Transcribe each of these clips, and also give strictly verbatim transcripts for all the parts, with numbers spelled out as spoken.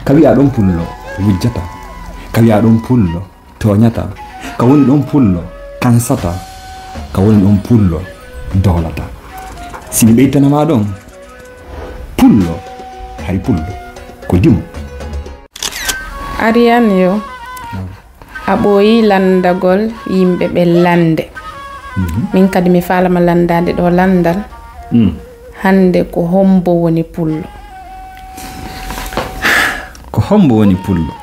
Ka wi'aa ɗon pullo wujjata, ka wi'aa ɗon pullo tooñata, ka woni ɗon pullo kansata, ka woni ɗon pullo doolata. Si mi ɓeytana maa ɗon, pullo, hari pullo, ko dimo. Ariane yo, a ɓooyii lanndagol yimɓe ɓe lannde. Min kadi mi faalama lanndaade ɗoo lanndal. Hannde ko hommbo woni pullo? Ko hommbo woni pullo?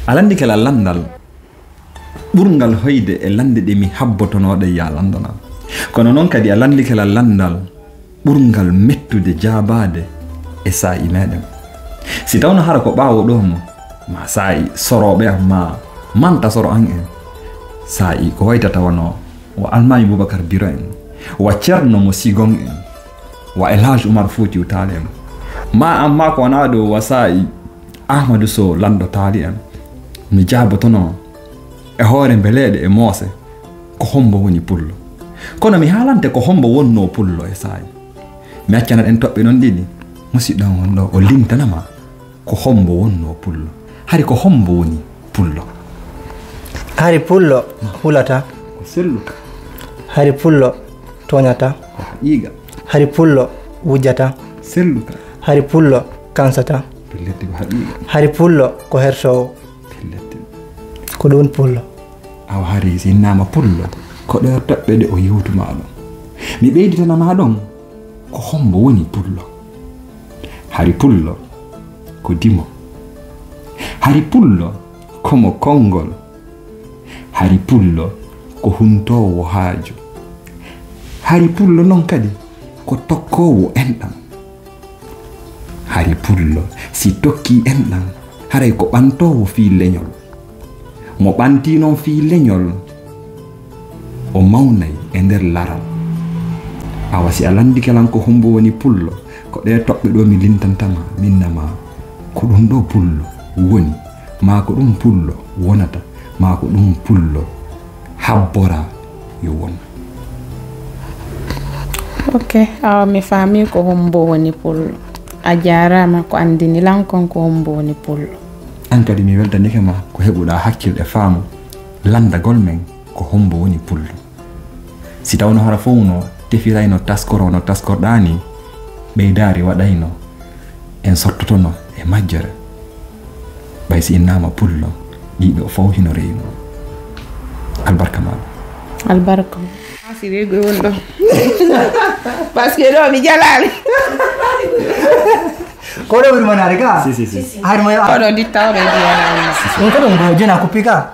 A lanndike lan lanndal ɓurngal hoyde e lannde ɗe mi habbotonoo ɗe ya lanndanaa. Kono noon kadi a lanndike lan lanndal ɓurngal mettude jaabaade e saa'i meeɗen. Si tawno hara ko ɓaawo ɗoo mo, maa saa'i sorooɓe am, maa manta soro an en, saa'i ko waytata wano wa Almaami Bubakar Biro en, wa Ceerno mo Sigon en, wa El Hadj Umar Fuutiyu Taal en, maa amma ko wonaa ɗoo wa saa'i Ahmadu Sow Lanndo Taali en, mi jaabotono e hoore mbeleeɗe e moose, ko hommbo woni pullo? Kono mi haalante ko hommbo wonnoo pullo e saa'i. Mi accana ɗen toɓɓe ɗon ɗiɗi, musiɗɗo on ɗoo o lintana ma ko hommbo wonnoo pullo. Hari ko hommbo woni pullo? Hari pullo hulataa. Ko selluka. Hari pullo tooñataa. Ko haqiiqa. Hari pullo wujjataa. Selluka. Hari pullo kansataa. Pellet ko haqiiqa. Hari pullo ko hertoowo. Pellet. Ko ɗun pullo. Awa hari si innama pullo, ko ɗee toɓɓe ɗe o yewtu ma ɗon. Mi ɓeyditana ma ɗon, ko hommbo woni pullo? Hari pullo ko dimo. Hari pullo ko mo konngol. Hari pullo ko huntoowo haaju. Hari pullo non kadi ko tokkoowo enɗam. Hari pullo si tokkii enɗam, haray ko ɓantoowo fii leñol. Mo ɓantii non fii leñol, o mawnay e nder laral. Awa si a lanndike lan ko hommbo woni pullo, ko ɗee toɓɓe ɗoo mi lintanta ma, mi inna ma ko ɗun ɗoo pullo woni, maa ko ɗun pullo wonata, maa ko ɗun pullo habboraa yo won. Ok, awa mi faamii ko hommbo woni pullo. A jaaraama ko anndini lan kon ko hommbo woni pullo. An kadi mi weltanike ma ko heɓuɗaa hakkil e faamu lanndagol men ko hommbo woni pullo. Si tawno hara fow no tefirayno taskoro no taskorɗaa nii, ɓeydaari waɗayno en sottotono e majjere. Ɓay si innaama pullo, ɗii ɗoo fow hino rewi mo. Albarka maaɗa. Albarka. Asirego won ɗo. Parce que ɗo mi jalaali. Ko ɗo woni manaade ka? Si, si, si. Hari mo oɗo dittawo ɓe jiyanaama. Ɗum ko ɗum ko jena ko pika.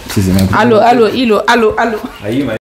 Si, si, mais allo allo ilo allo allo. A yima.